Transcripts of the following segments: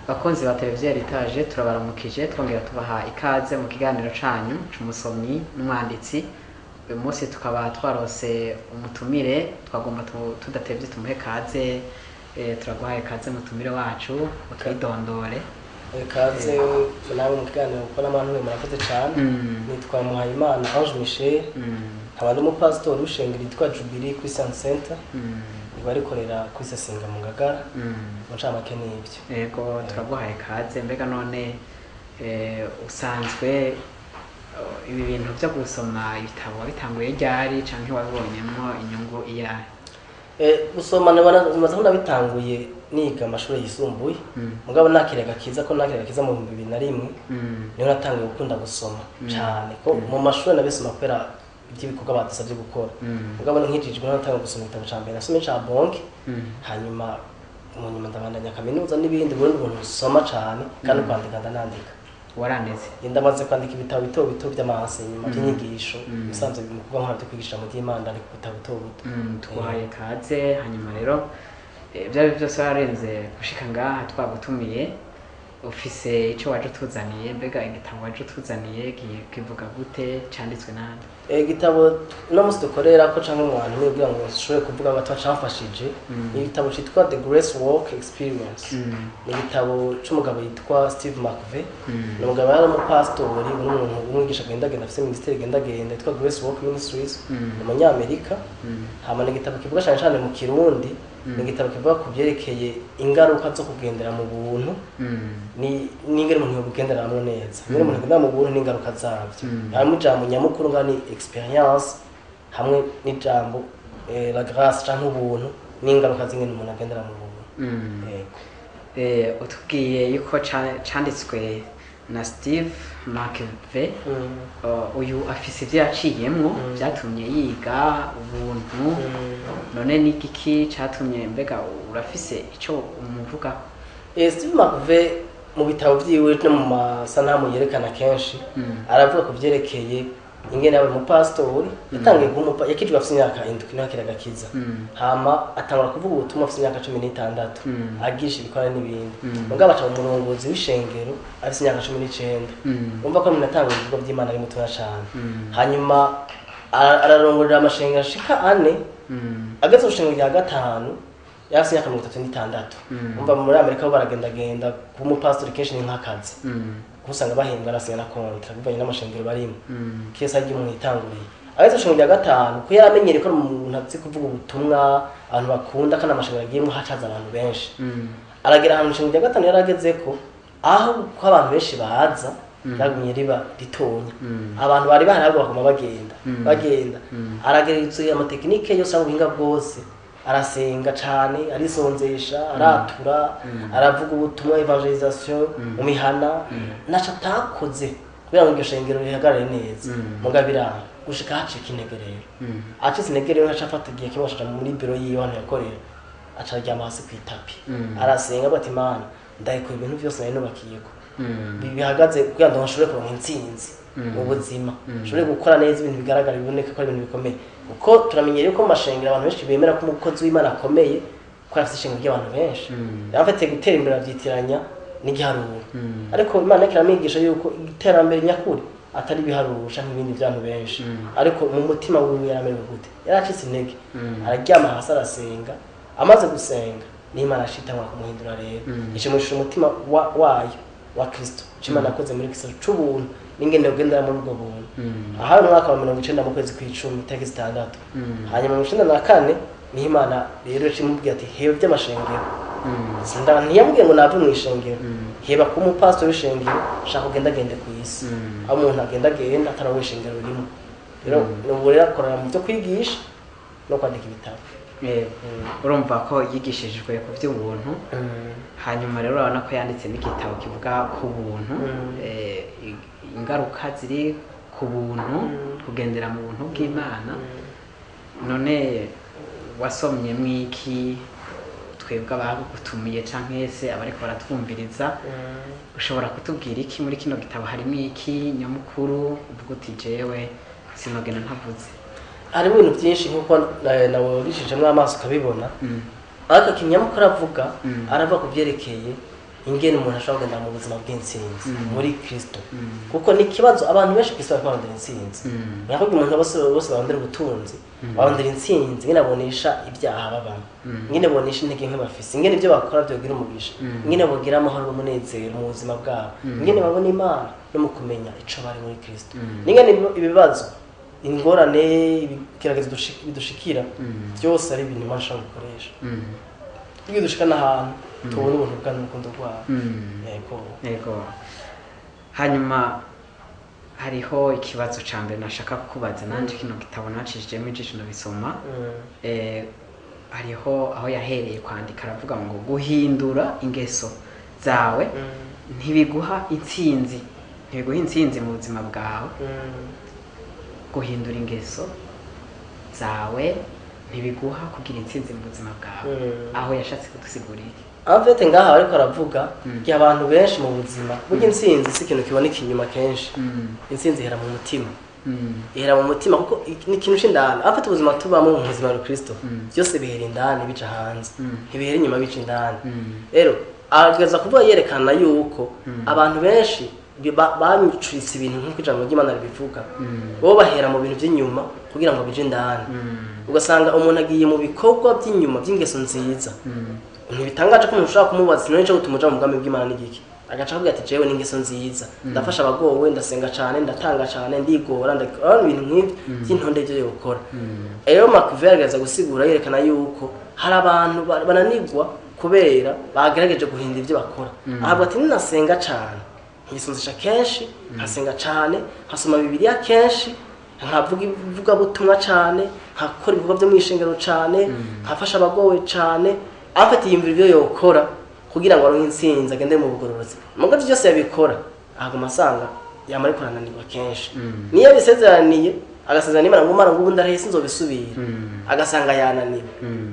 Bakunzi ba televiziyo Heritage, turabaramukije, twongera tubaha ikaze mu kiganiro canyu c'umusomyi n'umwanditsi. Uyu munsi tukaba twarose umutumire, twagomba tudatevye tumuhe kaze. Turaguhaye kaze, mutumire wacu, utwidondore. Kaze nawe mu kiganiro kuko n'abantu murakoze cyane. Nitwa Muhayimana Ange Michel, nkaba ndi umupasitori w'ishengero ryitwa Jubilee Christian Center, riba rikorera kuri Sesenga mu Ngagara. Mu ncamake n'ibyo. Yego, turaguhaye kaze. Mbega none usanzwe ibi bintu byo gusoma ibitabo wabitanguye ryari, canke wabibonyemwo inyungu iyahe? Gusoma nibaza ko nabitanguye niga amashuri yisumbuye, mugabo nakiraga kiza ko nakiraga kiza mu 2001, niho natanguye gukunda gusoma cyane, ko mu mashuri nabisoma kubera iby'ibikorwa badusabye gukora, mugabo nkijijwe niho natanguye gusoma. Igitabo ca mbere nasomye ca Bonke, hanyuma mu nyuma ndabandanya kaminuza n'ibindi. Ubundi ubuntu usoma cyane, kandi kwandika ndanandika. Waranditse? Ndamaze kwandika ibitabo bito bito by'amaenseignement, by'inyigisho bisanzwe mu kuba nkora byo kwigisha mu by'Imana, ndandika ibitabo bito bito. Tuguhaye kaze. Hanyuma rero ibyo ari byo byose warenze gushika ngaha twagutumiye, ufise ico waje utuzaniye. Mbega igitabo waje utuzaniye kivuga gute, canditswe nande? Igitabo uno munsi dukorera ko canke mu bantu kugira ngo nshobore kuvuga ngo camfashije, ni igitabo citwa The Grace Walk Experience. Ni igitabo c'umugabo yitwa Steve McVey. Ni umugabo yari umupasitori, n'umuntu umwigisha agendagenda, afise ministeri igendagenda yitwa Grace Walk Ministries. Ni umunyamerika. Hama ni igitabo kivuga cane cane mu Kirundi, ni igitabo kivuga ku byerekeye ingaruka zo kugendera mu buntu, ni n'ingene umuntu yobugenderamwo neza, ingene umuntu agendera mu buntu n'ingaruka zabyo. Harimo ijambo nyamukuru nga ni experience, hamwe n'ijambo la grâce canke ubuntu n'ingaruka z'ingene umuntu agendera mu buntu. Yego. Utubwiye yuko canditswe na Steve McVey. Uyu afise ivyo yaciyemwo vyatumye yiga ubuntu. None ni igiki catumye, mbega urafise ico umuvugaho? Steve McVey mu bitabo vyiwe no mu masanamu yerekana kenshi, aravuga ku vyerekeye ingene yabaye umupasitori. Yatangiye kuba yakijwe afise imyaka 7, niho akira agakiza. Hama atangura kuvuga ubutumwa afise imyaka 16, agisha ibikorwa n'ibindi. Mugabo aca mu murongozi w'ishengero afise imyaka 19. Urumva ko umuntu atanga ibikorwa by'Imana ari mutoya cane. Hanyuma ararongorera amashengero ashika ane. Ageze ku shengero rya gatanu yari afise imyaka 36. Umva, muri Amerika bo baragendagenda, kuba umupasitori kenshi ni nk'akazi, kuko usanga bahembwa, arasinya na contrat bivanye n'amashengero barimo. Kese agiye umuntu yitanguriye, ageze ku shengero rya gatanu, ko yari amenyereye ko ari umuntu azi kuvuga ubutumwa abantu bakunda, kandi amashengero agiyemwo hacaza abantu benshi, aragera ahantu ishengero rya gatanu yari agezeko, aho ko abantu benshi baza ryagumye riba ritonya. Abantu bari bahari ahubwo baguma bagenda, bagenda. Aragerageza amatekinike yose, ubuhinga bwose, arasenga cane, arisonzesha, aratura, aravuga ubutumwa, evangelisation mu mihana, naco atakoze kugira ngo iryo shengero rihagarare neza. Mugabo biranga gushika hacika intege rero. Acitse intege rero, aca afata igihe kimwe, aca muri biro yiwe ahantu yakorera, aca aryama hasi kw'itapi, arasenga avuga ati: "Mana, ndahekuye ibintu vyose nari nubakiyeko, bihagaze kugira ngo nshobore kuronka intsinzi mu buzima, nshobore gukora neza ibintu bigaragara, biboneka ko ari ibintu bikomeye." Kuko turamenyereye ko mu mashengero abantu benshi bemera ko umukozi w'Imana akomeye ko afite ishengero ry'abantu benshi. Yari afite gutera imbere, avyitiranya n'igiharuro. Ariko Imana iriko iramwigisha yuko iterambere nyakuri atari ibiharuro canke ibindi vy'abantu benshi. Ariko mu mutima wiwe yaramerewe gute? Yaracitse intege, araryama hasi, arasenga. Amaze gusenga, n'Imana ashitangura kumuhindura rero, ishimisha umutima wayo wa Kristo, ico Imana yakoze muri Kristo c'ubuntu n'ingene ugendera muri ubwo buntu. Ahari mu mwaka wa 90 mu kwezi kw'icumi, itariki 6. Hanyuma 94 niho Imana rero imubwira ati: "Heba iby'amashengero." Ntiyamubwiye ngo nave mu ishengero, heba kuba umupasitori w'ishengero, shaka ugendagende ku isi, aho umuntu agendagenda atari uwo ishengero ririmo. Rero ubu rero akorera mu byo kwigisha no kwandika ibitabo. Urumva ko yigishijwe ku by'ubuntu. Hanyuma rero urabona ko yanditse n'igitabo kivuga ku buntu, ingaruka ziri ku buntu, kugendera mu buntu bw'Imana. None wasomye mwiki, twebwe abagutumiye canke se abariko baratwumviriza, ushobora kutubwira iki muri kino gitabo? Harimo iki nyamukuru uvuga uti: "Jewe sinogena ntavuze"? Harimo ibintu byinshi nk'uko nawe wabicishijemo amaso ukabibona. Ariko ikinyamukuru avuga, aravuga ku byerekeye Ingene umuntu ashobora kugenda mu buzima bw'intsinzi muri Kristo, kuko ni ikibazo abantu benshi kw'isi bariko barondera intsinzi. Nakubwiye umuntu bose barondera ubutunzi, barondera intsinzi ingene abonesha ibyaha babamo, ingene bonesha intege nke bafise, ingene ibyo bakora byogira umugisha, ingene bogira amahoro n'umunezero mu buzima bwabo, ingene babona Imana no mu kumenya ico bari muri Kristo, n'ingene ibibazo, ingorane, ibigeragezo bidushikira byose ari ibintu Imana ishobora gukoresha iyo dushikana ahantu tubona ubuntu bwa n'urukundo rwawe. Yego. Yego. Hanyuma hariho ikibazo ca mbere nashaka kukubaza. Nanje kino gitabo nacishijemo ijisho ndabisoma. Hariho aho yahereye kwandika aravuga ngo guhindura ingeso zawe ntibiguha intsinzi, ntibiguha intsinzi mu buzima bwawe. Guhindura ingeso zawe ntibiguha kugira intsinzi mu buzima bwawe. Aho yashatse kudusigurira iki? En fait ngaha ariko aravuga igihe abantu benshi mu buzima, burya intsinzi si ikintu kiboneka inyuma kenshi. Intsinzi ihera mu mutima. Ihera mu mutima kuko ni ikintu c'indani. En fait ubuzima tubamo mu buzima bwa Kristo, byose bihera indani bija hanze, ntibihera inyuma bija indani. Rero agerageza kuvuga yerekana yuko abantu benshi banyucuritse ibintu nk'uko ijambo ry'Imana ribivuga. Bo bahera mu bintu by'inyuma kugira ngo bije indani. Ugasanga umuntu agiye mu bikorwa by'inyuma by'ingeso nziza. Ntibitangaje ko umuntu ushobora kumubaza none ico gutuma uja mu bwami bw'Imana n'igiki, agaca avuga ati jewe n'ingeso nziza, ndafasha abagowe, ndasenga cane, ndatanga cane, ndigora, ndakora ibintu nk'ivyo by'intonde ivyo yokora. Rero McVeigh agerageza gusigura yerekana yuko hari abantu bananigwa kubera bagerageje guhindura ivyo bakora. Ahabwa ati ninasenga cane, nkisunzisha kenshi, nkasenga cane, nkasoma Bibiliya kenshi, nkavuga ivugabutumwa cane, nkakora ibikorwa vyo mw'ishengero cane, nkafasha abagowe cane. Afite yiyumvira ivyo yokora kugira ngo aronke intsinzi, agende mu bugororotsi. Mugabo ivyo byose yabikora aguma asanga yama ariko arananirwa kenshi. Niyo abisezeraniye, agasezerana Imana ngo Imana ngo ubu ndarahise sinzobisubira, agasanga yananiwe,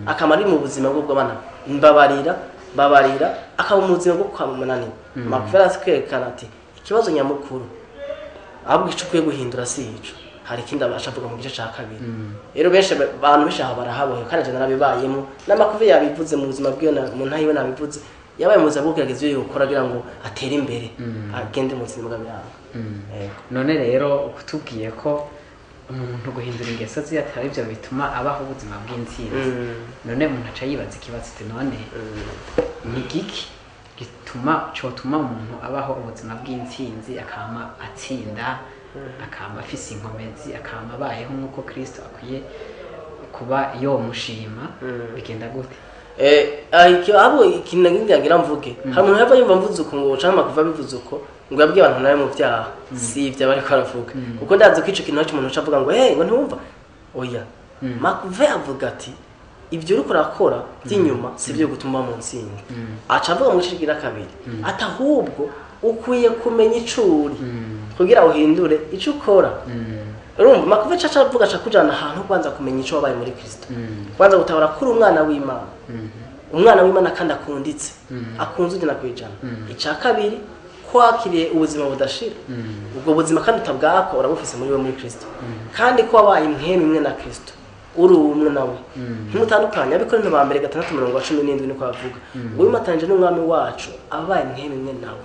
akama ari mu buzima bwo bw'abana mbabarira babarira, akaba mu buzima bwo kwamunanira. McVeigh kwerekana ati ikibazo nyamukuru ahubwo ico ukwiye guhindura si ico, hari ikindi abasha avuga mu gice ca kabiri. Rero benshi abantu benshi aho barahabohe, kandi je narabibayemo n'amakuve yabivuze mu buzima bwiwe mu ntahiwe nabivuze, yabaye mu buzima bwo kugerageza ivyo yokora kugira ngo atere imbere, agende mu buzima bw'abiranga. Yego. None rero kutubwiye ko umuntu guhindura ingeso ziwe atari byo bituma abaho ubuzima bw'intsinzi, none umuntu aca yibaza ikibazo ati none ni igiki gituma cotuma umuntu abaho ubuzima bw'intsinzi, akama atsinda, akama afise inkomezi, akama abayeho nk'uko Kristo akwiye kuba yomushima? Bigenda gute? Abo ikintu ngira mvuge, hari umuntu yava yumva mvuze uko ngo canke makuva bivuze uko ngo yabwiye abantu nawe mu vyaha, si ivyo bariko baravuga, kuko ndazi ko ico kintu naco umuntu aca avuga ngo hey, ngo ntiwumva. Oya, Makuve avuga ati ibyo uriko urakora by'inyuma si byo gutuma mu ntsinzi. Aca avuga mu gice kigira kabiri ati ahubwo ukwiye kumenya ico uri kugira uhindure ico ukora. Urumva Makuve aca avuga, aca kujana ahantu kubanza kumenya ico wabaye muri Kristo, kubanza gutabara kuri umwana w'Imana, umwana w'Imana kandi akunditse, akunze 100%. Ica kabiri, kwakiriye ubuzima budashira, ubwo buzima kandi utabwako urabufise muri we muri Kristo, kandi ko wabaye impwemu imwe na Kristo, uri umwe nawe, ntimutandukanye. Abikorinto ba mbere 6:17 niko bavuga ngo wimatanyije n'umwami wacu abaye impwemu imwe nawe.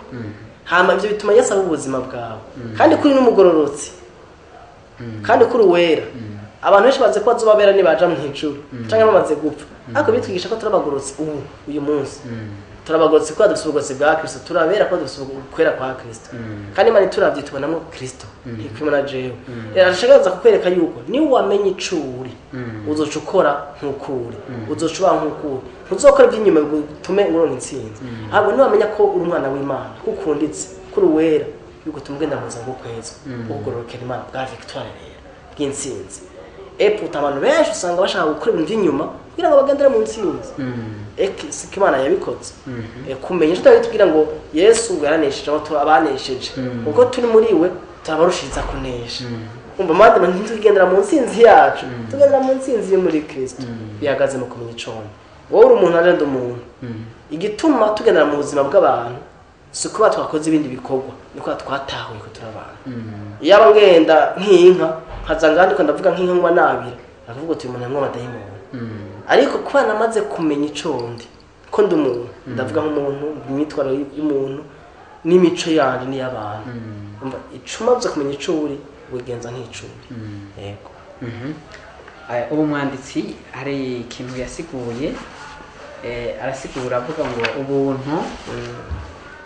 Hama ivyo bituma Yesu aba ubuzima bwawe, kandi kuri n'umugororotsi, kandi kuri uwera. Abantu benshi bazi ko bazobabera nibaja mu ijuru canke bamaze gupfa, ariko bitwigisha ko turabagororotsi ubu uyu munsi. Turabagororotsi ko dufise ubugororotsi bwa Kristo, turabera ko dufise ukwera kwa Kristo, kandi Imana ituravye tubonamwo Kristo, ntikwimwe na jewe. Rero ashakaza kukwereka yuko ni wamenye ico uri, uzoca ukora nk'uko uri, uzoca uba nk'uko uri, ntuzokora ivy'inyuma bigutume uronka intsinzi. Ahubwo niwamenya ko uri umwana w'Imana, ko ukunditse, ko uri uwera, bigutuma ugenda mu buzima bw'ukwezi bwo kugororokera Imana bwa victoire, rero bw'intsinzi. Eputa abantu benshi usanga bashaka gukora ibintu by'inyuma kugira ngo bagendere mu ntsinzi. Siko Imana yabikoze. Kumenya icyo tubwira ngo Yesu ngo yaranesheje, aho abanesheje, kuko turi muri we turabarushiriza kunesha. Umva mandi, ntitugendera mu ntsinzi yacu, tugendera mu ntsinzi yo muri Kristo. Bihagaze mu kumenya ico wowe uri umuntu, nanje ndi umuntu. Igituma tugendera mu buzima bw'abantu si kuba twakoze ibindi bikorwa, ni kuba twatahuye ko turi abantu. Iyo aba ngenda nk'inka nkaza ngandiko ndavuga nk'inka ngwa nabira, akavuga uti uyu muntu arimwo amadayimoni. Ariko kuba namaze kumenya ico ndi, ko Ko ndi umuntu, ndavuga nk'umuntu, imyitwarire y'umuntu n'imico yanje n'iy'abantu. Umva, ico umaze kumenya ico uri, wigenza nk'ico uri. Yego. Ubu mwanditsi hari ikintu yasiguye, arasigura avuga ngo ubuntu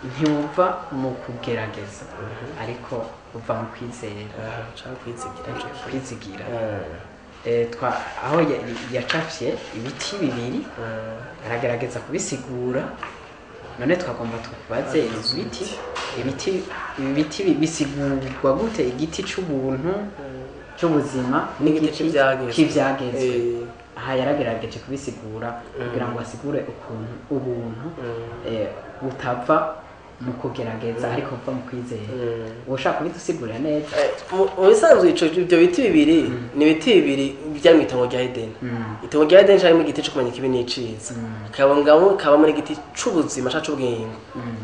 ntibuva mu kugerageza, ariko buva mu kwizera. Canke kwizigira, nico kintu. Kwizigira. Aho yacafye ibiti bibiri, aragerageza kubisigura. None twagomba tukubaze, ibi biti bisigurwa gute? Igiti c'ubuntu, c'ubuzima, n'igiti n'igiti c'ivyagezwe. C'ivyagezwe. Aha yaragerageje kubisigura kugira ngo asigure ukuntu ubuntu butava mu kugerageza, ariko buva mu kwizera. Ushaka kubidusigurira neza? Mu bisanzwe ibyo biti bibiri ni ibiti bibiri byari mu itongo rya Edeni. Itongo rya Edeni harimo igiti cyo kumenya ikibi n'iciza, kabamo n'igiti c'ubuzima ca c'ubwenge.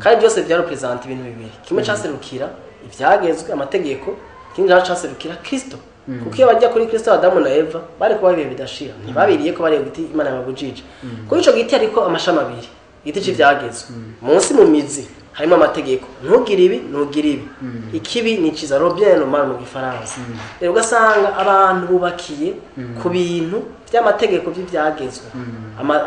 Kandi byose byarepresenta ibintu bibiri: kimwe caserukira ivyagezwe, amategeko, ikindi naco caserukira Kristo. Kuko iyo bajya kuri Kristo, Adamu na Eva bari kuba ibihe bidashira. Ntibabiriye ko bariye igiti Imana yababujije. Kuri ico giti hariko amashami abiri: igiti c'ivyagezwe, munsi mu mizi harimo amategeko, ntugire ibi, ntugire ibi, ikibi ni iciza, le bien, le mal mu Gifaransa. Rero ugasanga abantu bubakiye ku bintu by'amategeko, by'ivyagezwe,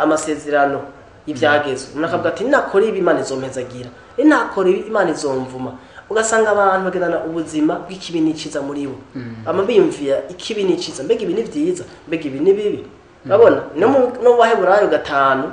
amasezerano y'ivyagezwe. Umuntu akavuga ati: "Nakora ibi, Imana izompezagira, ninakora ibi, Imana izomvuma." Ugasanga abantu bagendana ubuzima bw'ikibi n'iciza muri bo, bama biyumvira ikibi n'iciza: mbega ibi ni vyiza, mbega ibi ni bibi? Urabona, no mu Baheburayo 5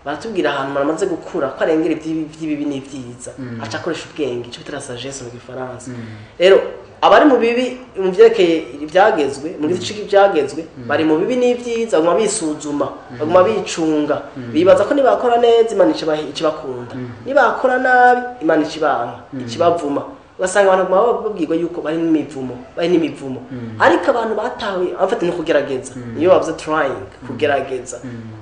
baratubwira ahantu umuntu amaze gukura ko arengera iby'ibibi n'ibyiza, aca akoresha ubwenge, icyo bita la sagesse mu Gifaransa. Rero abari mu bibi mu vyerekeye ibyagezwe, mu giti c'ibyagezwe, bari mu bibi n'ibyiza, baguma bisuzuma, baguma bicunga, bibaza ko nibakora neza Imana ikibakunda, nibakora nabi Imana ikibanka, ikibavuma. Ugasanga abantu baguma babwirwa yuko bari n'imivumo, bari n'imivumo. Ariko abantu batawe abafata no kugerageza, niyo bavuze trying, kugerageza,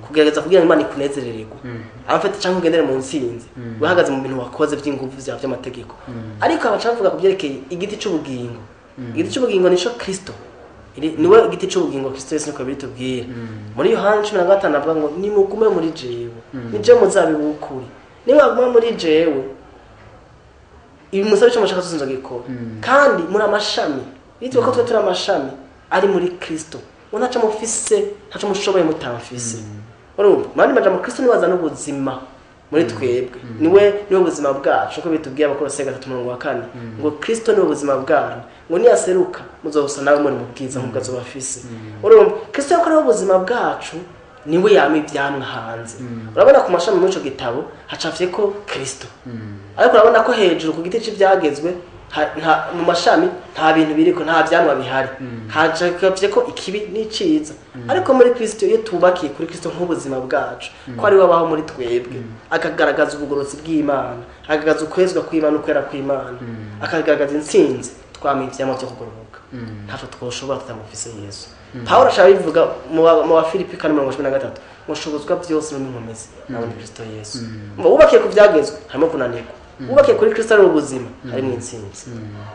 kugerageza kugira ngo Imana ikunezerererwe abafata, cyangwa ugendere mu ntsinzi uhagaze mu bintu wakoze by'ingufu vyawe by'amategeko. Ariko abaca bavuga ku byerekeye igiti c'ubugingo. Igiti c'ubugingo nico Kristo. Niwe igiti c'ubugingo, Kristo Yesu, niko bitubwira muri Yohana 15. Avuga ngo: "Nimugume muri jewe, ni jewe muzabibu w'ukuri, nimwaguma muri jewe, ibi musabe icyo mushaka byose nzogikora. Kandi muri amashami." Bitwa ko twe turi amashami ari muri Kristo, ngo ntaco mufise, ntaco mushoboye mutamfise. Urumva, mani majambo, Kristo niwe azana ubuzima muri twebwe, niwe buzima bwacu, uko bitubwiye Abakolose 3:4, ngo Kristo niwe buzima bwanyu, ngo niyaseruka muzobusa nawe muri mu bwiza nk'ubwo azoba afise. Urumva, Kristo yuko ariwe buzima bwacu, niwe yama ivyamwa hanze. Urabona ku mashami muri ico gitabo hacafye ko Kristo, ariko urabona ko hejuru ku giti c'ivyagezwe mu mashami nta bintu biriko, nta vyamwa bihari, hacafye ko ikibi n'iciza. Ariko muri Kristo, iyo tubakiye kuri Kristo nk'ubuzima bwacu, ko ari we abaho muri twebwe, akagaragaza ubugororotsi bw'Imana, akagaragaza ukwezwa kw'Imana, ukwera kw'Imana, akagaragaza intsinzi, twama ivyamwa vyo kugororoka. Ntaco twoshobora tutamufise Yesu. Pawulo ashaka bivuga mu Bafilipi 4:13 ngo: "Nshobozwa byose n'inkomezi nawe ni Kristo Yesu." Ngo wubakiye ku vyagezwe harimo kunanirwa, wubakiye kuri Kristo ari ubuzima, harimo intsinzi.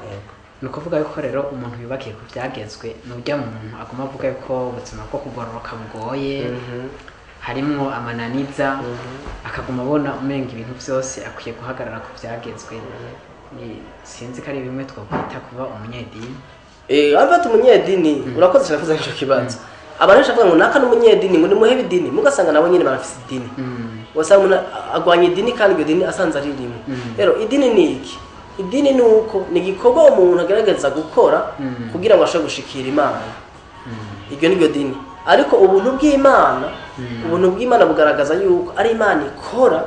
Yego. Ni ukuvuga yuko rero umuntu yubakiye ku byagezwe nujya muntu aguma avuga yuko ubuzima bwo kugororoka bugoye, harimwo amananiza, akaguma abona umenga ibintu byose akwiye guhagarara ku byagezwe. Sinzi ko ari bimwe twakwita kuba umunyedini. Abafata umunyedini, urakoze cyane kuza ico kibazo. Abantu benshi bavuga ngo naka n'umunyedini, ngo nimuhebe idini, mugasanga nabo nyene barafise idini. Ugasanga umuntu agwanya idini kandi iryo dini asanze ari rimwe. Rero idini ni iki? Idini ni uko ni igikorwa umuntu agerageza gukora kugira ngo ashobore gushikira Imana. Iryo ni ryo dini. Ariko ubuntu bw'Imana bugaragaza yuko ari Imana ikora,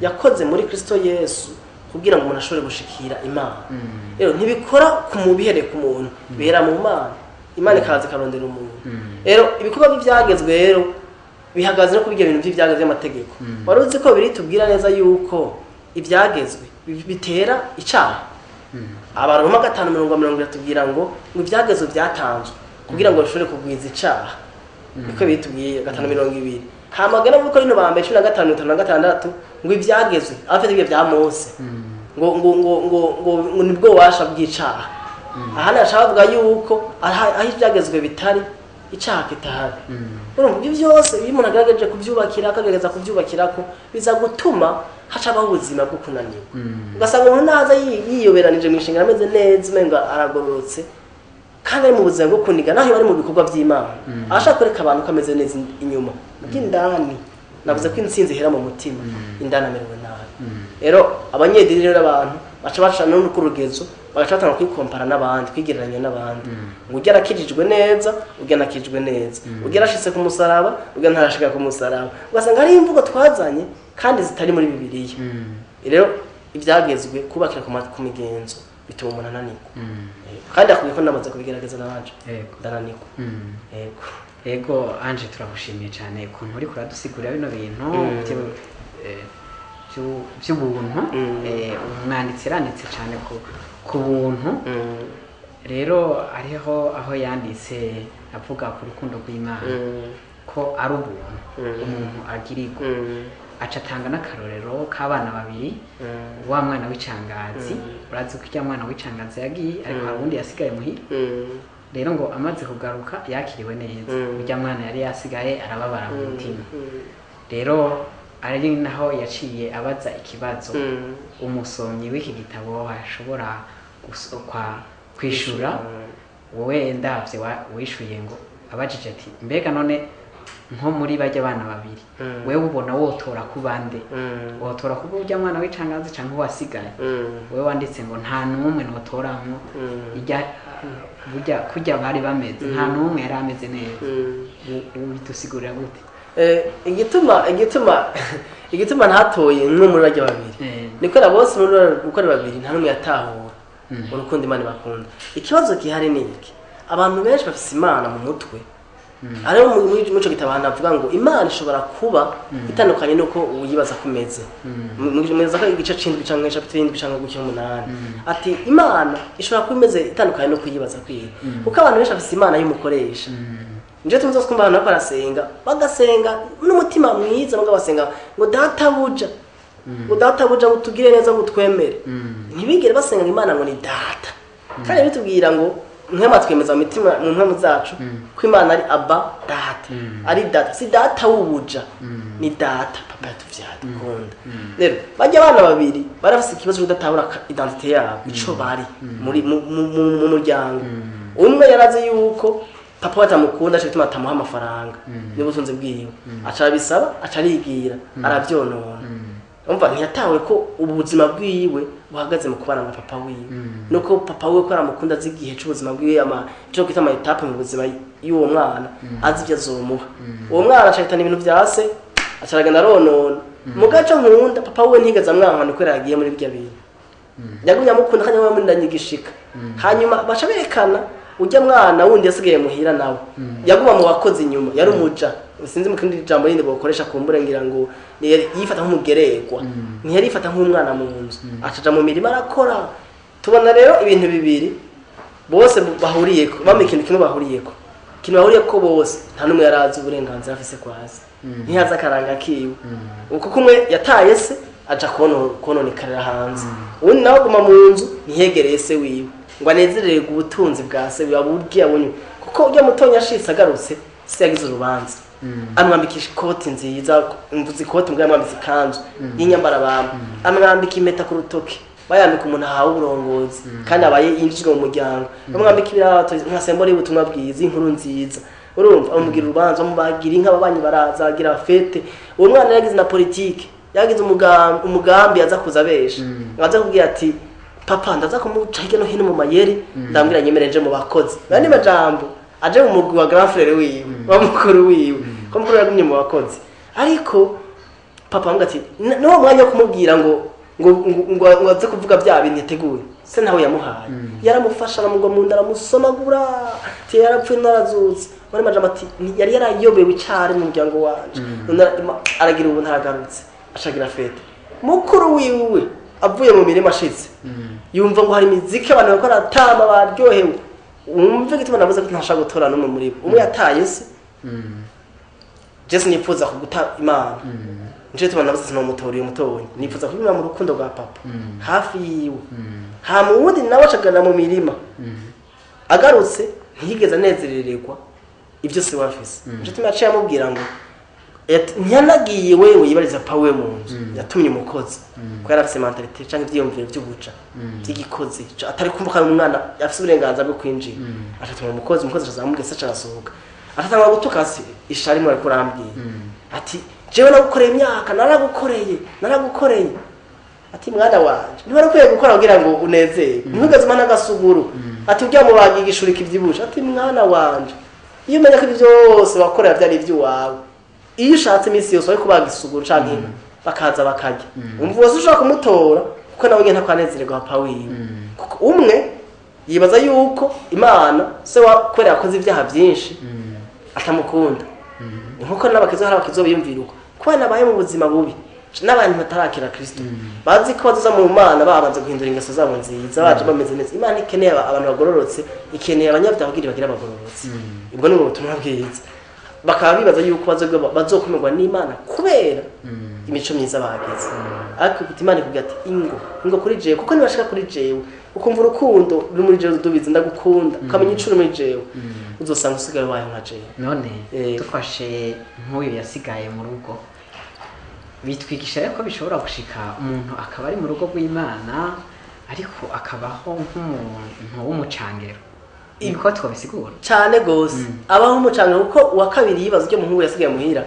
yakoze muri Kristo Yesu kugira ngo umuntu ashobore gushikira Imana. Rero ntibikora ku mubihere ku muntu, bihera mu Mana. Imana ikaza ikarondera umuntu. Rero ibikorwa by'ibyagezwe rero bihagaze no kuri ibyo bintu by'ibyagezwe by'amategeko. Wari uzi ko biri tubwira neza yuko ibyagezwe bitera icaha? Abaroma 5:30 iratubwira ngo ibyagezwe byatanzwe kugira ngo bishobore kugwiza icaha, niko bitubwiye 5:20. Hamagana muri Korinto ba mbere 15:56 ngo ibyagezwe, abafite ibyo bya Mose, ngo nibwo bubasha bw'icaha. Ahandi hashaka bavuga yuko aho ibyagezwe bitari Icaha kitahari. Urumva ibyo byose iyo umuntu agaragaje kubyubakira, akagerageza kubyubakirako, biza gutuma hacabaho ubuzima bwo kunanirwa. Ugasanga umuntu naza yiyoberanije mu ishengero ameze neza, umengo aragororotse, kandi ari mu buzima bwo kuniga, naho iyo ari mu bikorwa by'Imana ashaka kwereka abantu ko ameze neza inyuma, bw'indani. Navuze ko intsinzi ihera mu mutima, indani amerewe nabi. Rero abanyedini rero abantu baca baca no ku rugezo, bagaca batanga kwikompara n'abandi, kwigereranya n'abandi, ngo ujya arakijijwe neza, ujya anakijijwe neza, ujya arashitse ku musaraba, ujya ntarashika ku musaraba. Ugasanga hari imvugo twazanye kandi zitari muri Bibiliya. Rero ibyagezwe kubakira ku migenzo bituma umuntu ananirwa. Kandi akwiye ko namaze kubigerageza nabanje ndananirwa. Yego. Ego Ange, turagushimiye cyane ukuntu uri kuradusigurira bino bintu by'ubuntu. Umwanditsi yaranditse cyane ku buntu. Rero hariho aho yanditse avuga ku rukundo rw'Imana ko ari ubuntu umuntu agirirwa, aca atanga n'akarorero k'abana babiri, wa mwana w'icangazi. Urazi ko ujya mwana w'icangazi yagiye, ariko hari uwundi yasigaye muhira. Rero ngo amaze kugaruka yakiriwe neza, ujya mwana yari yasigaye arababara mu mutima. Rero ari naho yaciye abaza ikibazo umusomyi w'iki gitabo ashobora kwishura. Wowe ndavye wishuye ngo abajije ati mbega none nko muri bajya abana babiri, wewe ubona wotora ku bande, wotora kuba ujya mwana w'icangazi canke uwasigaye? Wewe wanditse ngo nta n'umwe notoramwo, ijya burya kurya bari bameze, nta n'umwe yari ameze neza. Ubidusigurira gute? Igituma ntatoye umwe muri bajya babiri ni kubera bose muri uko ari babiri nta n'umwe yatahura urukundo Imana ibakunda. Ikibazo gihari ni iki: abantu benshi bafise Imana mu mutwe. Ariho muri ico gitabo ahantu avuga ngo Imana ishobora kuba itandukanye n'uko uyibaza ko imeze. Mwibaza ko igice c'indwi canke chapitre y'indwi canke gutyo umunani, ati Imana ishobora kuba imeze itandukanye n'uko uyibaza kwiye, kuko abantu benshi bafise Imana y'umukoresha. Nje tumaze kumva abantu bariko barasenga, bagasenga n'umutima mwiza, mugabo basenga ngo databuja, ngo databuja ngo tugire neza, ngo twemere. Ntibigere basenga Imana ngo ni data. Kandi bitubwira ngo nkema twemeza mu mitima, mu mpemu zacu, ko Imana ari Abba data, ari data, si data w'ubuja, ni data papa yatuvyaye dukunda. Rero bajya abana babiri barafise ikibazo cyo kudatahura identité yabo, ico bari muri mu muryango. Umwe yarazi yuko papa batamukunda, aca bituma atamuha amafaranga n'ubutunzi bwiwe, aca arabisaba, aca arigira, aravyonona. Umva ntiyatawe ko ubuzima bwiwe buhagaze mu kubana na papa wiwe, nuko papa wiwe ko aramukunda, azi igihe c'ubuzima bwiwe, ama ico kwita ama étape mu buzima y'uwo mwana, azi ivyo azomuha. Uwo mwana aca ahitana ibintu vya se, aca aragenda aronona. Mu gace nkunda papa wiwe ntigeze amwanka, kubera yagiye muri birya bintu, yagumye amukunda kandi yamurindanye igishika. Hanyuma baca berekana ujya mwana wundi yasigaye muhira, nawe yaguma mu bakozi inyuma, yari umuja, sinzi mu kindi jambo rindi bokoresha kumbure, ngira ngo yifata nk'umugererwa, ntiyari yifata nk'umwana mu nzu, acaja mu mirima arakora. Tubona rero ibintu bibiri bose bahuriyeko, bamwe ikintu kimwe bahuriyeko, ikintu bahuriyeko bose, nta n'umwe yarazi uburenganzira afise kwasi, ntiyazi akaranga kiwe. Uko kumwe yataye se aja kononekarira hanze, uwundi nawe aguma mu nzu, ntiyegereye se wiwe ngo anezererwe ubutunzi bwa se wiwe aburye abonye. Kuko ujya mutonya ashitse agarutse, se yagize urubanza, amwambikisha ikoti nziza, mvuze ikoti mbwa, yamwambitse ikanzu y'inyambarabamba, amwambika impeta ku rutoki bayambika umuntu ahawe uburongozi kandi abaye yinjijwe mu muryango, bamwambika ibirato nka symbole y'ubutumwa bwiza, inkuru nziza. Urumva bamugira urubanza, bamubagira inka, ababanyi baraza, bagira fête. Uwo mwana yaragize na politike, yagize umugambi aza kuza abesha, aza kubwira ati papa ndaza kumuca hirya no hino mu mayeri, ndambwira nyemere nje mu bakozi. Nandi majambo aje mu mugwi wa grand frère wiwe, wa mukuru wiwe, ko mukuru yagumye mu bakozi. Ariko papa amuga ati n'uwo mwanya wo kumubwira ngo aze kuvuga bya bintu yateguye, se ntawe yamuhaye. Yaramufasha, aramugwa mu nda, aramusomagura, ati yarapfuye narazutse. Muri majambo ati yari yarayobewe icari mu muryango wanje, none aragira ubu ntaragarutse, acagira fête. Mukuru wiwe avuye mu mirima ashitse, yumva ngo hari imiziki, abantu bariko baratamba baryohewe. Wumve gituma navuze ko ntashaka gutora n'umwe muri bo. Umwe yataye se, Jesu nifuza kuguta Imana, nico gituma navuze sinomutora uyu mutonyi, nifuza kuguma mu rukundo rwa papa hafi yiwe. Hama uwundi nawe acagana mu mirima, agarutse ntiyigeze anezerererwa. Ibyo se wafise. Nico gituma yaciye amubwira ngo ntiyanagiye wewe yibariza pa we mu nzu, yatumye umukozi ko yari afise mentalité canke ivyiyumviro vy'ubuja by'igikozi, atari kumva ko ari umwana afise uburenganzira bwo kwinjira. Atatuma umukozi, umukozi aza se arasohoka, atatanga gutuka ati ishari mwe ariko urambwira ati jewe nagukoreye imyaka, naragukoreye. Ati mwana wanje ntiwari ukwiye gukora kugira ngo unezerwe, ntiwigeze umpa n'agasuguru. Ati urya mubaga igishuri kivyibushe. Ati mwana wanje, iyo umenya ko ibyo byose wakorera byari iby'iwawe, iyo ushatse iminsi yose wari kubaga isuguru canke inka bakaza bakarya, umva wose ushobora kumutora, kuko nawe nyene ntakwanezererwa papa wiwe. Kuko umwe yibaza yuko Imana se wa kubera yakoze ibyaha byinshi atamukunda. Ni nkuko n'abakizo, hari abakizo biyumvira uko kubera nabaye mu buzima bubi, n'abantu batarakira Kristo bazi ko bazoza mu Mana babanze guhindura ingeso zabo nziza, baje bameze neza. Imana ikeneye abantu bagororotse, ikeneye abanyabyaha kugira bagire abagororotse. Ubwo ni ubutumwa bwiza. Bakaba bibaza yuko bazokumirwa n'Imana kubera imico myiza bagize. Ariko kuti Imana ikubwira ati ingo ingo kuri jewe, kuko nibashika kuri jewe ukumva urukundo ruri muri jewe, dubizi ndagukunda, ukamenya ico uri muri jewe, uzosanga usigaye ubayeho nka jewe. None dufashe nk'uyu yasigaye mu rugo, bitwigisha rero ko bishobora gushika umuntu akaba ari mu rugo rw'Imana ariko akabaho nk'umuntu w'umucangero. Niko twabisigura cyane gose. Abaho umucangero kuko uwa kabiri yibaza ibyo umuhungu yasigaye muhira,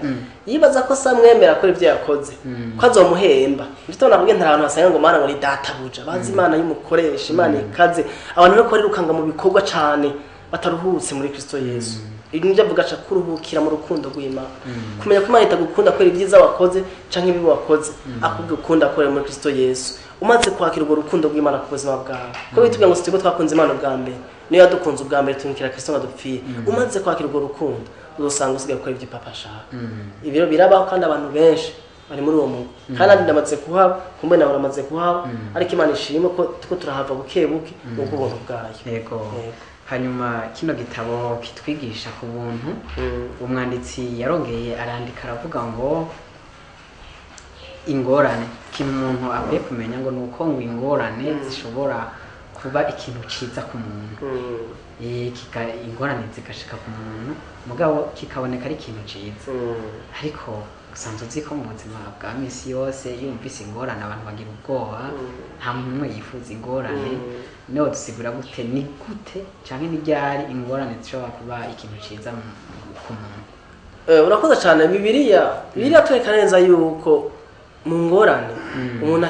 yibaza ko samwemera kuri ibyo yakoze, ko azomuhemba. Ndetse nakubwiye nta bantu basenga ngo Mana ngo ni databuja, bazi Imana y'umukoresha, Imana ikaze. Abantu rero barirukanga mu bikorwa cyane bataruhutse muri Kristo Yesu. Ibi nibyo avuga, aca kuruhukira mu rukundo rw'Imana, kumenya ko Imana itagukunda kubera ibyiza wakoze canke ibibi wakoze, ahubwo ukunda kubera muri Kristo Yesu. Umaze kwakira urwo rukundo rw'Imana ku buzima bwawe, ko bitubwira ngo sitwe twakunze Imana ubwa mbere, niyo yadukunze ubwa mbere, tumukira Kristo ngo adupfire. Umaze kwakira urwo rukundo, uzosanga usigaye gukora ibyo papa ashaka. Ibiro birabaho, kandi abantu benshi bari muri uwo mugwi, kandi nandi ndamaze kuhaba, kumbe nawe uramaze kuhaba, ariko Imana ishimwe ko tuko turahava buke buke n'ubwo ubuntu bwayo. Yego. Yego. Hanyuma kino gitabo kitwigisha ku buntu, umwanditsi yarongeye arandika aravuga ngo ingorane, ikintu umuntu akwiye kumenya ngo ni uko ngo ingorane zishobora kuba ikintu ciza ku muntu. Ingorane zigashika ku muntu, mugabo kikaboneka ari ikintu ciza. Ariko usanzwe uzi ko mu buzima bwa misi yose iyo wumvise ingorane abantu bagira ubwoba, nta muntu n'umwe yifuza ingorane. Niho dusigura gute, ni gute canke ni ryari ingorane zishobora kuba ikintu ciza ku muntu? Urakoze cyane. Bibiliya twereka neza yuko mu ngorane umuntu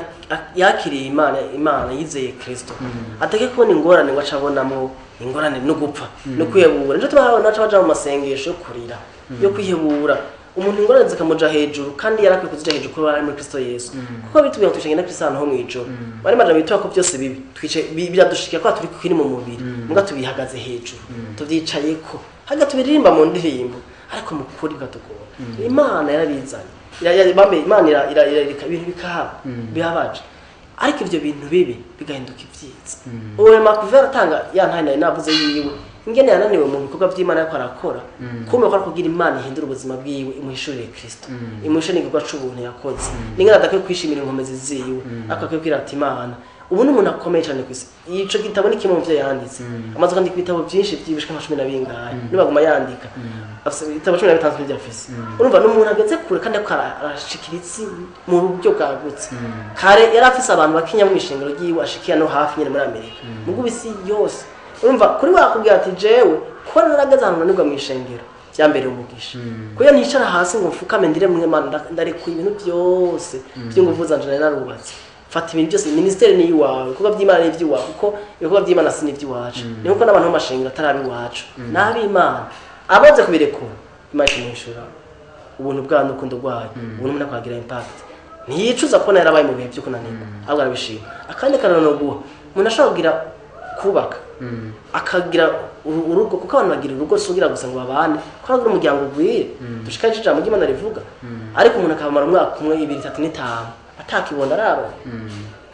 yakiriye Imana, Imana yizeye Kristo, atake kubona ingorane ngo acabonamo ingorane no gupfa no kwihebura. Nico tubabona baca baja mu masengesho yo kurira, yo kwihebura. Umuntu ingorane zikamuja hejuru, kandi yarakwiye kuzija hejuru kuba ari muri Kristo Yesu, kuko bitubwira ngo twicange na Kristo ahantu ho mw'ijuru. Bari majambo bitwa ko byose bibi twice biradushikira ko turi kuri mu mubiri, muga tubihagaze hejuru, tuvyicayeko, haga tubiririmba mu ndirimbo, ariko mu kuri bikatugora. Imana yarabizanye. Bambe Imana irareka ibintu bikahaba bihabaje, ariko ivyo bintu bibi bigahinduka ivyiza. Uwo Makuvera atanga ya ntaye nari navuze yiwe, ingene yananiwe mu bikorwa by'Imana ariko arakora, kumbe ko ari kugira Imana ihindura ubuzima bwiwe, imuhishurire Kristo, imuhishurire igikorwa c'ubuntu yakoze, n'ingene adakwiye kwishimira inkomezi ziwe, ariko akwiye kwirata Imana. Ubu ni umuntu akomeye cyane ku isi. Ico gitabo ni kimwe mu vyo yanditse. Amaze kwandika ibitabo byinshi byibishwe nka 12, nibaguma yandika afise ibitabo 15 n'ivyo afise. Urumva ni umuntu ageze kure, kandi ariko arashikira isi mu buryo bwagutse. Kare yari afise abantu bakinya mu ishengero ryiwe ashikiya no hafi nyene muri Amerika, mugo isi yose. Urumva kuri wakubwira ati jewe ko narageze ahantu nanirwa mu ishengero byambereye umugisha, kuko nticara hasi ngo mfukame ndire mwe Mana, ndarekuye ibintu byose by'inguvu zanje nari narubatse, fata ibintu byose, ministeri ni iwawe, ibikorwa by'Imana ni iby'iwawe, kuko ibikorwa by'Imana si n'iby'iwacu. Ni nkuko n'abantu b'amashengero atari ab'iwacu, n'ab'Imana. Amaze kubirekura, Imana ikamwishura ubuntu bwayo n'urukundo rwayo. Ubuntu umuntu akagira impact, ntiyicuza kubona yarabaye mu bihe byo kunanirwa, ahubwo arabishima. Akandi karorero no guha umuntu ashobora kugira kubaka, akagira urugo, kuko abantu bagira urugo si ugira gusa ngo babane, kuko bagira umuryango ugwire, dushikane ijambo ry'Imana rivuga. Ariko umuntu akamara umwaka umwe, 2, 3 n'itanu atakibona araro,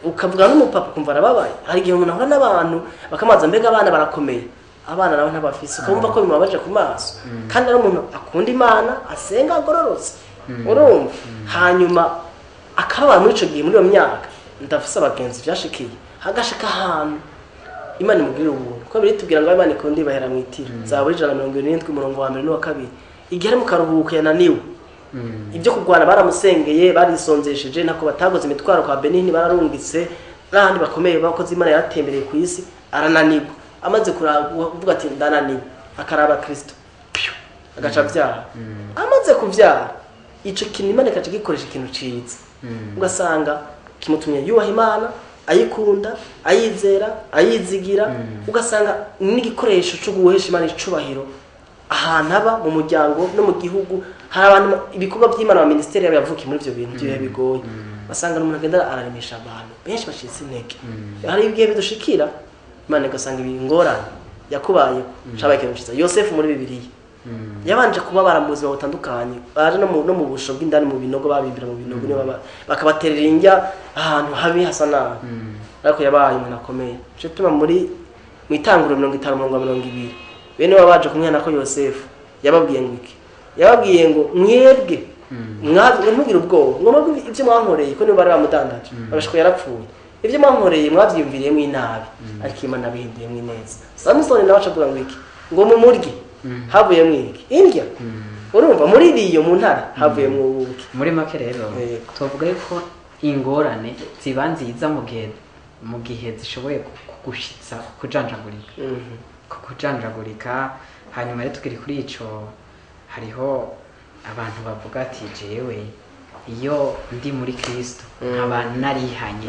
ukavuga n'umupapa ukumva arababaye. Hari igihe umuntu ahura n'abantu bakamubaza mbega abana barakomeye, abana nabo ntabafise, ukumva ko bimubabaje ku maso, kandi ari umuntu akunda Imana, asenga, agororotse. Urumva hanyuma akababara muri ico gihe, muri iyo myaka. Ndafise abagenzi vyashikiye, hagashika ahantu Imana imugirira ubuntu, ko biritubwira ngo Imana ikunda ibahera mu itiro. Zaburi 177 umurongo wa 1 n'uwa 2. Igihe ari mu karuhuko yananiwe, ibyo kurwana baramusengeye, barisonzesheje, ntako batagoze imitwaro kwa Benini, bararungitse n'ahandi bakomeye bakoze Imana yaratembereye ku isi, arananirwa. Amaze kuvuga ati ndananiwe, akaraba Kristo, agaca avyara. Amaze kuvyara, ico kintu Imana ikaca gikoresha ikintu ciza, ugasanga kimutumye yubaha Imana, ayikunda, ayizera, ayizigira, ugasanga n'igikoresho cyo guhesha Imana icubahiro ahantu aba mu muryango no mu gihugu. Hari abantu ibikorwa by'Imana wa ministeri yabo yavukiye muri ivyo bintu by'ibihe bigoye, basanga umuntu agenda araremesha abantu benshi bacitse intege. Hari ibihe bidushikira Imana igasanga ibingorane yakubaye cabaye ikintu ciza. Yosefu muri Bibiliya yabanje kubabara mu buzima butandukanye, baje no mu busho bw'indani mu binogo, babimbira mu binogo, niyo bakabaterera indya ahantu habi hasa nabi, ariko yabaye umuntu akomeye. Cyo tuma muri mu itanguro 50:20 bene baba baje kumwana ko Yosefu yababwiye ngo iki? Yababwiye ngo mwebwe ntugire ubwoba, ngo mwebwe ibyo mwankoreye, ko nibo bari bamudandaje babashiko yarapfuye, ibyo mwankoreye mwavyiyumviriyemo inabi, ariko Imana abihinduyemo ineza. Samusoni nawe acavuga ngo iki? Ngo mumurye havuyemo iki? Indya. Urumva muri riyo mu ntare havuyemo ubuki. Muri make rero tuvuga yuko ingorane ziba nziza mu gihe zishoboye kugushitsa kujanjagurika. Kujanjagurika. Hanyuma rero tukiri kuri ico, hariho abantu bavuga ati jewe iyo ndi muri Kristo nkaba narihanye,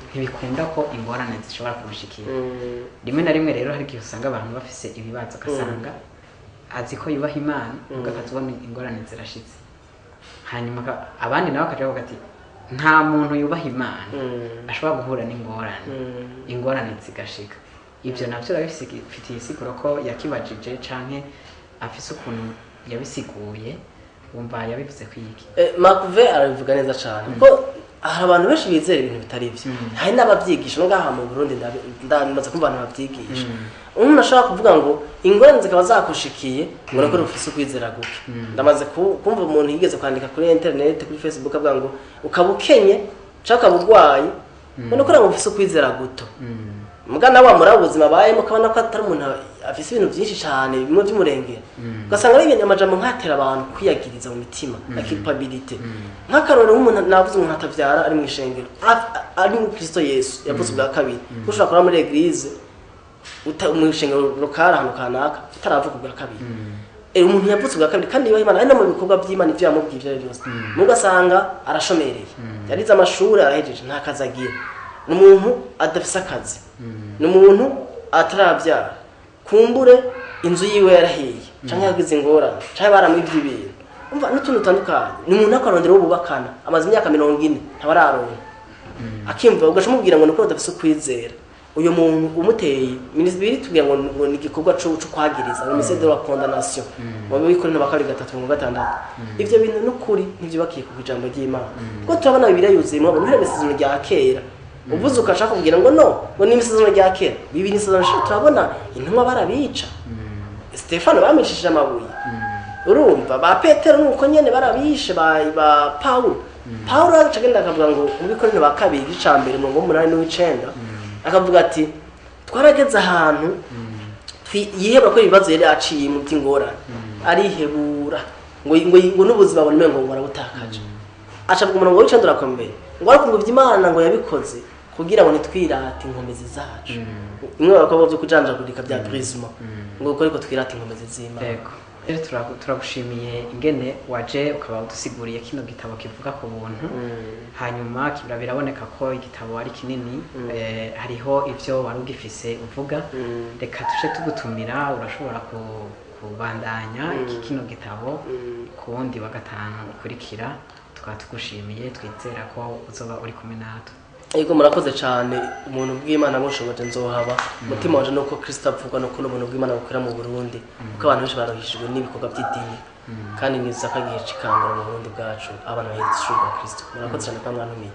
ntibikunda ko ingorane zishobora kugushikira. Rimwe na rimwe rero hari igihe usanga abantu bafise ibibazo, ugasanga azi ko yubaha Imana, ukazibona ingorane zirashitse. Hanyuma abandi nabo bakaja bavuga ati nta muntu yubaha Imana ashobora guhura n'ingorane, ingorane zigashika. Ibyo navyo urabifitiye isiguro ko yakibajije canke afise ukuntu yabisiguye, wumva yabivuze kwiki? Makuve arabivuga neza cane, kuko hari abantu benshi bizera ibintu bitari ivyo. Hari n'abavyigisha no ngaha mu Burundi, ndamaze kumva abantu bavyigisha. Umuntu ashobora kuvuga ngo ingorane zikaba zakushikiye ngo nako ufise ukwizera guke. Ndamaze kumva umuntu yigeze kwandika kuri internet, kuri Facebook, avuga ngo ukaba ukenye canke ukaba urwaye ngo nako ufise ukwizera guto. Mugana wa muri ubuzima bayemo kabona ko atari umuntu afise ibintu byinshi cyane bimwe by'umurengera, ugasanga ari ibintu amajambo nkatera abantu kwiyagiriza mu mitima na culpabilité. Nk'akarorero nk'umuntu navuze umuntu atavyara ari mu ishengero, ari mu Kristo Yesu yavuze ubwa kabiri, ushobora kuba muri eglise mu ishengero lokal ahantu kanaka utaravuka ubwa kabiri. Umuntu yavutse ubwa kabiri kandi yubaha Imana, ari no mu bikorwa by'Imana ivyo yamubwiye ivyo byose, mugasanga arashomereye, yarize amashuri arahejeje nta kazi agira, ni umuntu adafise akazi, ni umuntu atarabyara, kumbure inzu yiwe yarahiye canke yagize ingorane canke baramwivye ibintu, umva n'utuntu dutandukanye. Ni umuntu akarondera uwo bubakana amaze imyaka 40 ntabararonka, akimva ugaca umubwira ngo nuko udafise ukwizera. Uyo muntu umuteye minisitiri tubwira ngo ni igikorwa cyo kwagiriza ngo ministère de la condamnation mu bikora na 2 3 6. Ivyo bintu n'ukuri ntivyubakiye ku ijambo ry'Imana, kuko turabona Bibiliya yuzuyemo abantu uhereye isezerano rya kera. Uvuze ukashaka kubwira ngo no ngo ni isezerano rya kera, bibi ni isezerano rishasha. Turabona intumwa barabica, Stefano bamwicishije amabuye, urumva ba Petero nuko nyene barabishe, ba Paulo. Paulo aracagenda akavuga ngo mu Bikorino ba 2 ica mbere mu 8 n'9 akavuga ati twarageze ahantu yihebura ko ibibazo yari aciye mu by'ingorane, arihebura ngo ngo n'ubuzima bone ngo barabutakaje. Acavuga umurongo w'icenda urakomeye ngo ariko ngo ivy'Imana ngo yabikoze kugira ngo nitwirate inkomezi zacu. Imwe bakobwa byo kujanjagurika bya brisement ngo uko ariko twirate inkomezi z'Imana. Yego. Rero turagushimiye ingene waje ukaba udusiguriye kino gitabo kivuga ku buntu. Hanyuma biraboneka ko igitabo ari kinini, hariho ivyo wari ugifise uvuga. Reka tuje tugutumira, urashobora kubandanya iki kino gitabo ku wundi wa gatanu ukurikira. Tukaba tugushimiye, twizera ko uzoba uri kumwe natwe. Yego, murakoze cyane. Umuntu bw'Imana bushoboje nzohaba. Umutima wanje nuko Kristo avuga nuko n'ubuntu bw'Imana bukwira mu Burundi, kuko abantu benshi barohishijwe n'ibikorwa by'idini, kandi niza kagihe cikangura mu Burundi bwacu abantu bahindutse ishuri rwa Kristo. Murakoze cyane kwa mwantumiye.